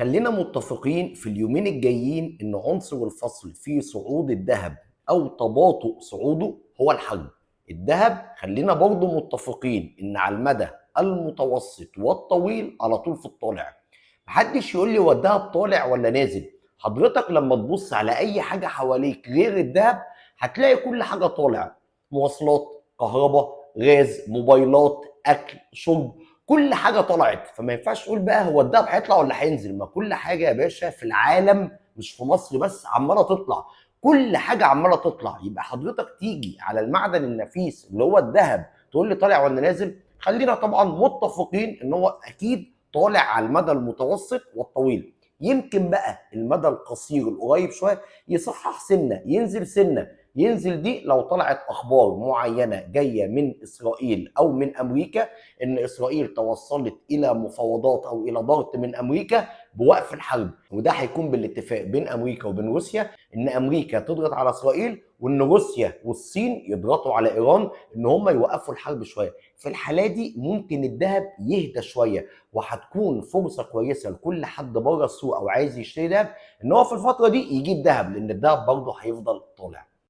خلينا متفقين في اليومين الجايين ان عنصر الفصل في صعود الذهب او تباطؤ صعوده هو الحرب. الذهب خلينا برضو متفقين ان على المدى المتوسط والطويل على طول في الطالع. محدش يقول لي هو الذهب طالع ولا نازل. حضرتك لما تبص على اي حاجة حواليك غير الذهب هتلاقي كل حاجة طالع، مواصلات، كهرباء، غاز، موبايلات، اكل، شرب، كل حاجة طلعت. فما ينفعش تقول بقى هو الذهب هيطلع ولا هينزل، ما كل حاجة يا باشا في العالم مش في مصر بس عماله تطلع، كل حاجة عماله تطلع. يبقى حضرتك تيجي على المعدن النفيس اللي هو الذهب تقول لي طالع ولا نازل؟ خلينا طبعا متفقين ان هو اكيد طالع على المدى المتوسط والطويل. يمكن بقى المدى القصير القريب شوية يصحح سنة، ينزل سنة، ينزل دي لو طلعت اخبار معينة جاية من اسرائيل او من امريكا ان اسرائيل توصلت الى مفاوضات او الى ضغط من امريكا بوقف الحرب، وده هيكون بالاتفاق بين امريكا وبين روسيا، ان امريكا تضغط على اسرائيل وان روسيا والصين يضغطوا على ايران ان هم يوقفوا الحرب شوية. في الحالة دي ممكن الذهب يهدى شوية، وهتكون فرصة كويسة لكل حد بره السوق او عايز يشتري ذهب ان هو في الفترة دي يجيب ذهب، لان الذهب برضه هيفضل طالع.